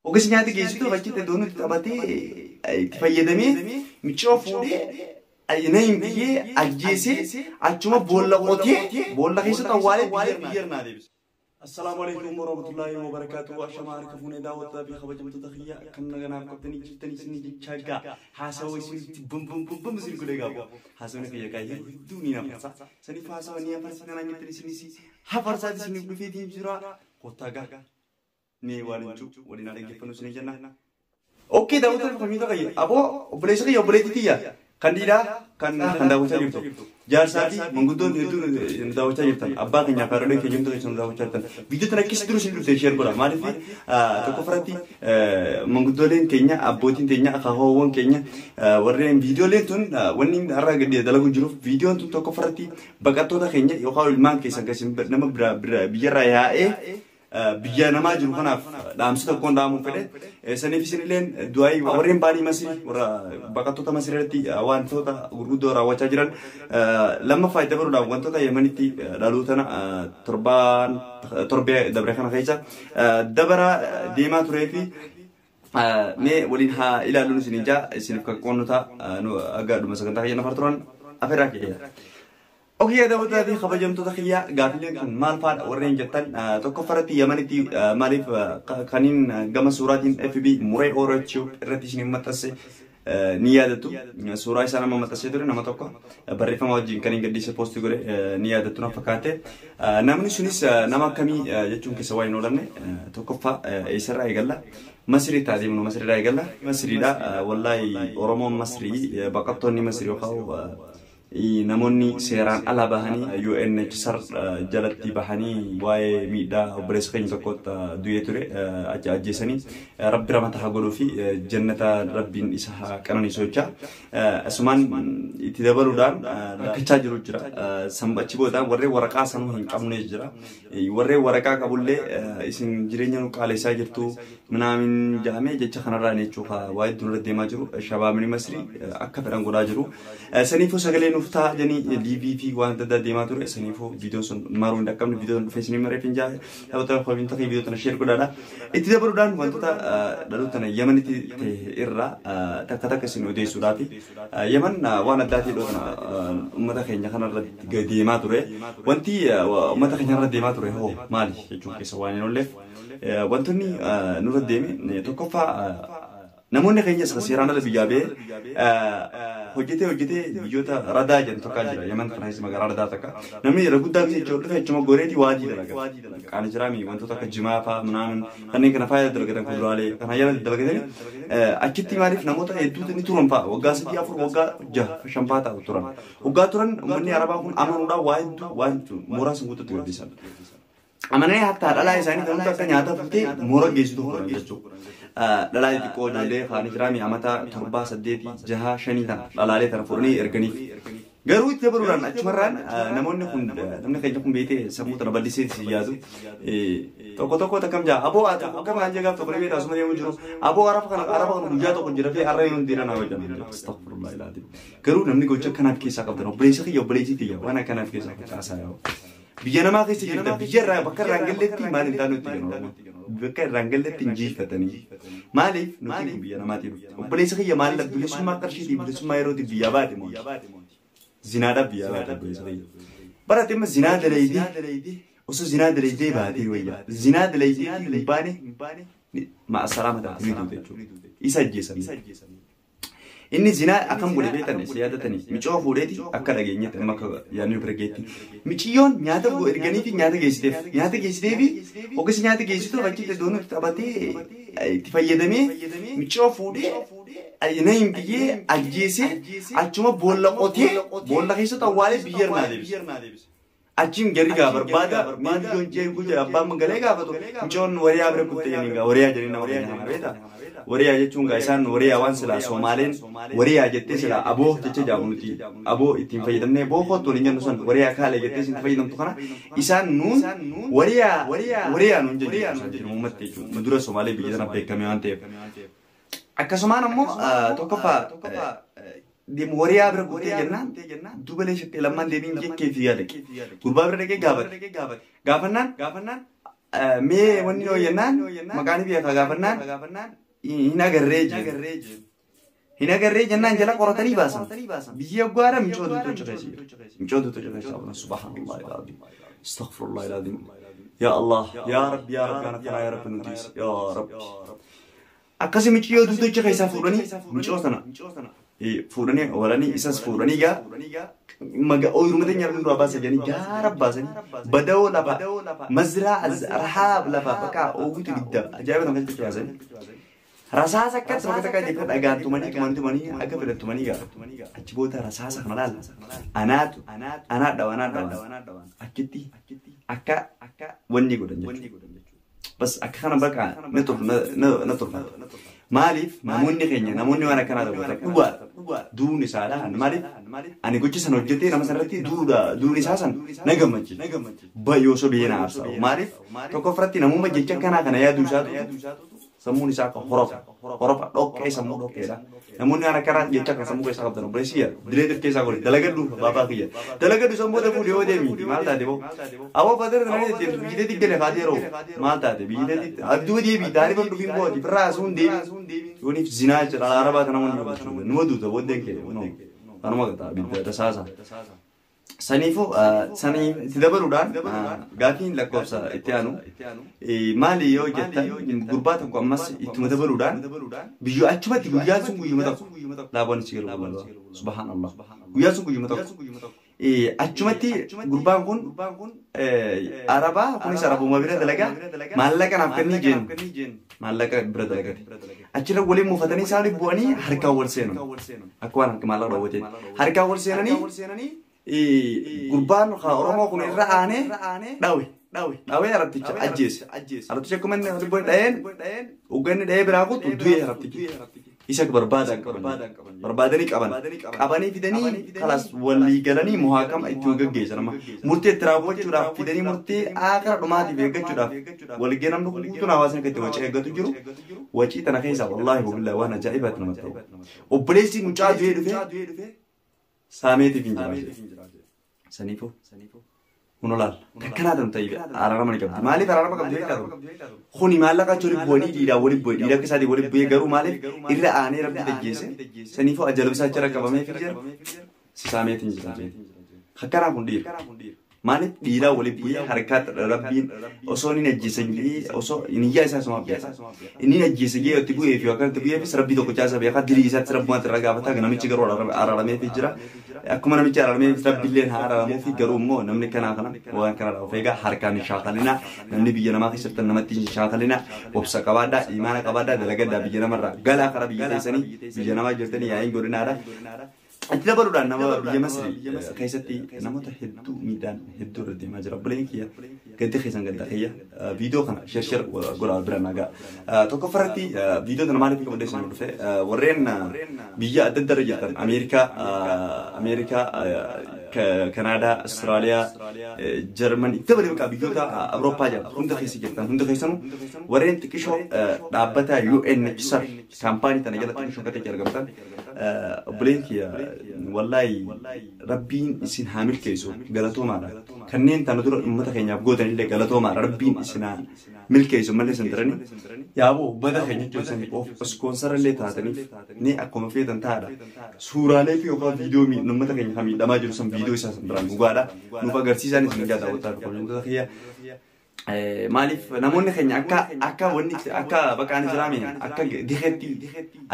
Ogeessi nyaata geessitu achitti doonutti taphatee itti fayyadamee miccioo fuudhee na hin biyyee ajjeesee achuma boolla qotee boolla keessatti awwaalee biyya irraa deebise. Assalaamu alaikum warahmatullahi wabarakatuh. Ashamaa harka fuunee daawwattoota fi kabajamtoota kiyya akkam naganaaf qabdanii jirtanii isin jechaa gaa haasawa isinitti bum bum bum bum isin godhee gaafa haasawni kiyya gaa hedduu ni nafarsa. Saniif haasawa ni hafarsa kanaan jettan isinis hafarsaati isiniif dhufeetiin jira. Kottaa gaa mee waan hin waliin haa dhaggeeffannu isin jenna. Okay, daawwattoota kabajamtoota kiyya aboo obboleessa kiyya obboleettii tiyya kan dhiiraa kan daawwachaa jirtu. Jaarsaa fi manguddoon hedduun nu daawwachaa jirtan. Abbaa keenyaa fi haadholee keenya hunda nu daawwachaa jirtan. Viidiyoo tana keessa dura isin dhufte share godha. Maaliif tokko irratti manguddooleen keenya abbootiin keenya akaakoowwan keenya warreen viidiyooleen tun wanni har'a gadi dalagu jiruuf viidiyoon tun tokko irratti baqattoota keenya yookaan ilmaan keessan kan nama biyyarraa yaa'ee biyya namaa jiru kanaaf dhaamsa tokkoon dhaamuu fedhe. Saniif isinilleen du'aayii warreen baanii Masrii warra baqattoota Masrii irratti wantoota gurguddoo raawwachaa jiran lammaffaa itti dabaluudhaan wantoota Yemenitti dhalootana torbaan torbee dabre kana keessa dabara deemaa turee fi mee waliin haa ilaalluun isin ijaa isiniif kan qoonnu ta'a aga dhuma sagantaa keenya nafar turan afeerraa kiyya. Okay, daawwattoota fi kabajamtoota kiyya gaaffileen kun maal fa'aadha warreen jettan tokkoffaratti Yemenitti maaliif kaniin gama suuraatiin FB Muree Oro Tube irratti isin maxxanse ni yaadattu. Suuraa isaa nama maxxansee ture nama tokko barreeffama wajjin kan hin gadhiise poostii godhe ni yaadattu na fakkaate. Namni sunis nama akkamii jechuun keessa waan hin oolamne tokkoffaa eessarraa eegalla? Masrii taatee immoo Masriidhaa eegalla. Masriidha wallaahi Oromoon Masrii baqattoonni Masrii yookaan namoonni seeraan ala bahanii UNHCR jalatti bahanii waa'ee miidhaa obboleessa keenya tokkotti du'ee ture ajjeesanii rabbi ramata haa godhuu fi jannata rabbiin isa haa qananiisu jechaa asumaan itti dabaluudhaan rakkachaa jiru jira. Achi boodaan warreen waraqaa sanuu hin qabne jira. Warreen waraqaa qabullee isin jireenya nu qaaleessaa jirtu minaamin jedhamee jecha kanarraan jechuudha waa'ee dura deemaa jiru shabaabni Masrii akka fedhan godhaa jiru. Saniifuu sagalee nuuf ta'a jedhanii liivii fi waan adda addaa deemaa ture. Saniifuu viidiyoon sun maruu hin dhaqqabne viidiyoon sun dhufee isinii mareef hin jaa taphattoota koomintota fi viidiyoo tana share godhaadha. Itti dabaluudhaan wantoota dhaloota tana Yemenitti ta'e irraa takka takka isin odeessuudhaafi Yemen waan addaatii dhiyoo tana uummata keenya kanarra deemaa ture. Wanti uummata keenya irra deemaa ture hoo maali jechuun keessa waan hin oolleef wantoonni nurra deeme tokkoffaa namoonni keenya isa seeraan ala biyyaa ba'ee hojjetee hojjetee biyyoota radaa jedhan tokko jira. Yemen kana keessa magaalaa radaa takka. Namni irra guddaa keessa jechuun dhufe achuma goreetii waadii dalaga. Qaani jiraami wantoota akka jimaa fa'aa minaamin kanneen kana fa'aa dalagatan kuduraalee kana jala dalagatanii achitti maaliif namoota hedduutu ni turan fa'aa waggaa 3 4 waggaa 6 5 fa'aa ta'u turan. Waggaa turan uummanni Arabaa kun amanuudhaan waa hedduu waan mooraa sun guututti gadhiisan. Amananii hatta dhalaa isaanii ta'utu akka nyaata fuutee moora geessitu godhan jechuudha. Dhalaa xixiqqoo ijoollee kaanii jiraami amata 7 8 6 5 tana dhalaalee tana fuudhanii erganiif. Garuu itti dabaluudhaan achumarraan namoonni kun namni keenya kun beetee sammuu tana bal'isee si yaadu. Tokko tokko takkam jaa aboo ati akkam kan jee gaaf tokko dhibee taasuma deemu jiru aboo arafa kana arafa kana guyyaa tokko jira fi arra yoon diira naa hojjan. Astaghfirullah ilaalim. Garuu namni gocha akkanaaf keessaa qabdan obboleessa kiyya obboleettii tiyya waan akkanaaf keessaa facaasaa yoo. Biyya namaa keessa jirta biyya irraa bakka irraa hin galletti maal hin taanu itti jennu Oromoon. Bakka irraa hin galletti hin jiifatanii. Maaliif nuti kun biyya namaatii dhufte. Obboleessa kiyya maal bilisummaa qarshiitii bilisummaa yerootiif biyyaa baate moo? Zinaadhaaf biyyaa baate obboleessa kiyya. Barate amma zinaa dalaydee osoo zinaa dalaydee baatee wayya. Zinaa dalaydee hin baane ma'a salaama taate ni duute jechuudha. Isa ajjeesanii. Inni zinaa akkam godhe beektan isa yaadatanii micoo fuudheeti akka dhageenyetti amma akka yaadni bira geetti. Miciyyoon nyaata erganii fi nyaata geessiteef nyaata geessiteefi ogeessi nyaata geessitu achitti doonutti taphatee itti fayyadamee micoo fuudhee na hin biyyee ajjeesee achuma boolla qotee boolla keessatti awwaalee biyya irraa deebise. Achiin jarri gaa barbaada mee biyyoon jee guyyaa abbaan magalee gaafatu micoon wariyaa bira kutte jedhanii gaa wariyaa jedhanii nama keenya kana beektaa. Wariyaa jechuun gaa isaan wariyaa waan silaa Somaaleen wariyaa jettee silaa aboo jecha jaamu nuti aboo ittiin fayyadamnee boo kottu waliin jennu san wariyaa kaale jettee isin fayyadamtu kana isaan nuun wariyaa wariyaa nuun jennu isaan jennu uummatti jechuudha. Nu dura Somaalee biyya tana beekame waan ta'eef. Akkasumaan ammoo tokkoffaa deemu wariyaa bira kuttee jennaan dubalee shakkee lammaan deebiin jekkee fi yaada. Gurbaa bira dhaqee gaafate. Gaafannaan Mee wanni noo jennaan maqaan beekaa gaafannaan hin agarree jeen. Hin agarree jennaan jala qoratanii baasan. Biyya gwaara micoo duutu cufeessi. Micoo duutu cufeessi. Subhanallah ilaadim. Astaghfirullah ilaadim. Ya Allah, ya Rabbi, ya Rabbi, ana kanaa ya Rabbi nutis. Ya Rabbi. Akkasi miciyoo duutu keessaa fuudhanii micoo sana fuudhanii oolanii isas fuudhanii gaa maga ooyiruma teenya rabbi duraa baasa jedhanii gaara baasanii badawoo lafa mazraa rahaab lafa bakka ooguutu ibidda ajaa'iba nama keessatti baasanii. Rasaasa akkatti bakka takka jettee dhagaan tumanii tumanii tumanii akka fedhan tumanii gaa achi booda rasaasa kana laala anaatu anaa dhawa anaa dhawa achitti akka wanni godhan jechuudha. Bas akka kana bakka na turfata. Maaliif namoonni keenya namoonni waan akkanaa ta'u dhugaadha. Duun isaadha. Maaliif ani gocha sana hojjetee nama sanarratti duudha duun isaa san na gammachiisa. Baay'ee osoo biyya na aarsa. Maaliif tokko ofirratti namummaa jecha akkanaa kana yaaduu isaatu sammuun isaa akka horofa horofa dhoqqee sammuu dhoqqeedha. Namoonni waan akkanaa jecha akka sammuu keessaa qabdan obboleessi yaa dilee keessaa godhe dalagadhu baabaa kiyya dalagadhu sammoota fuudhee yoo deemi maal taate boo awwa fatara tananii deddeemtu biyyitee diggale faatee yeroo maal taate biyyitee adduu deebi taarifa dhufiin booti firraa asuun deebi yooniif zinaa jira arabaa kana wanni godhu numa duuta booddeen kee kanuma gataa bidda tasaasa. Saniifuu sanii itti dabaluudhaan gaafiin lakkoofsa itti aanu maali yoo jettan gurbaa tokko ammas ittuma dabaluudhaan biyyoo achumatti guyyaan sun guyyuma tokko laaboon si galu subhaanallah guyyaan sun guyyuma tokko achumatti gurbaan kun arabaa kunis arabuma bira dalagaa maallaqa naaf kennii jeen maallaqa bira dalagate achirra waliin muufatanii isaan bu'anii harkaan wal seenan akka waan harka maallaqa raawwateeti harkaan wal seenanii gurbaan Oromoo kun irra aanee dhawe dhawee arabticha ajjeese. Arabticha akkuma inni lubbuun dhaheen hogganni dhahee biraa kutu du'ee arabtichi. Isa barbaadan qaban barbaadanii qaban qabanii fidanii kalas walii galanii muhaakama itti gaggeessan amma murtee itti raawwachuudhaaf fidanii murtee akara dhumaatiif eeggachuudhaaf walgee namni guutuun hawaasni akka itti wacii eeggatu jiru wacii tana keessa wallaahi wabillahi waan ajaa'ibaatti namatti ta'u. Obboleessi mucaa du'ee dhufee saameetiif hin jiraatu. Saniifuu kun olaal takkanaa tan ta'e araarama ni qabdi. Maaliif araarama qabdi beektaa? Kuni maallaqa achi walitti bu'anii dhiiraa walitti bu'e dhiira akka isaatii walitti bu'ee garuu maaliif irra aanee rabbi tajjeese saniifuu ajalibsaa achirra qabamee fi jira si saameetiin jiraatu. Akkanaa kun dhiira. Maaliif dhiiraa walitti bu'ee harkaatti rabbiin osoo inni ajjeese osoo niyyaa isaa isumaaf beeka. Inni ajjeese gee itti bu'ee fi akka itti bu'eefis rabbii tokko caasa beeka dilii isaatti rabbumaatti irra gaafata namichi garuu araaramee fi jira. Akkuma namichi araaramee rabbiilleen haa araaramuu fi garuu immoo namni kanaa kana waan kana of eegaa harkaan hin shaakalina namni biyya namaa keessatti namatti hin shaakalina obsa qabaadhaa imaana qabaadhaa dalagadhaa biyya namarraa galaa karaa biyya teessanii biyya namaa jirtanii yaa'iin godinaadha. Itti dabaluudhaan nama biyya Masrii keessatti namoota hedduu miidhaan hedduu irra deemaa jira. Obboleen kiyya gaddi keessan gadda kiyya viidiyoo kana share share godhaa bira nagaa. Tokkoffaarratti viidiyoo kana maaliif qabadee isin dhufe warreen biyya adda addaa irra jirtan Ameerikaa, Kanaadaa, Austraaliyaa, Jarman itti dabalee bakka biyyoota Awurooppaa jira hunda keessa jirtan hunda keessanuu warreen xiqqishoo dhaabbata UNHCR kaampaanii tana jala xiqqishoo akka ta'e argamtan obboleen kiyya wallaahi rabbiin isin haa milkeessu galatoomaadha. Kanneen tana dura uummata keenyaaf gootanillee galatoomaadha rabbiin isin haa milkeessu malee isin diranii yaaboo uummata keenya jechuun isin of sponsor illee taataniif ni akkuma feetan taadha. Suuraalee fi yookaan viidiyoo uummata keenya kan miidhamaa jiru san viidiyoo isaa san biraan dhugaadha. Nuuf agarsiisan isin egaa daawwattaa fi kabajamtoota kiyya. Maaliif namoonni keenya akka akka wanni akka baqaan jiraame akka dikeetti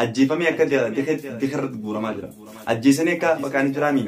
ajjeefamee akka dikeetti dikerratti guuramaa jira. Ajjeesanii akka baqaan jiraame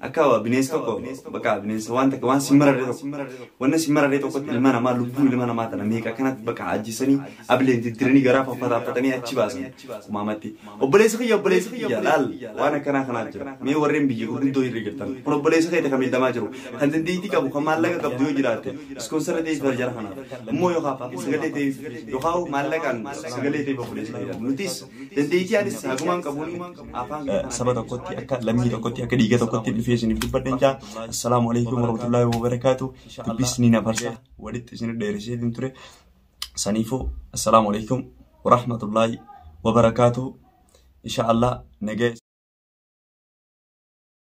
akka bineensi tokko baqa bineensa waan takka waan simmararree tokko wanna simmararree tokkotti ilma namaa lubbuu ilma namaa tana meeqa kanatti baqa ajjeesanii ableen diddiranii garaa faffataafatanii achi baasan kumaamatti. Obboleessi kiyya laal waan akkanaa kanaa jira. Mee warreen biyya gurguddoo hirri jirtan kun obboleessi keenya kan miidhamaa jiru kan dandeettii qabu kan maallaqa qabdu yoo jiraatte sponsor ta'eef jara kanaaf immoo yookaan sagalee ta'eef yookaan maallaqaan sagalee ta'eef obboleessi kiyya nutis dandeettii anis hagumaan qabuun afaan saba tokkotti akka lammii tokkotti akka dhiiga tokkotti dhufee isiniif dubbadheen jaa. Assalaamu alaikum warahmatullaahi wabarakaatu. Dubbisni na barsa walitti isin dheerisee ture. Saniifuu assalaamu alaikum warahmatullaahi wabarakaatu. Insha Allah nagaya.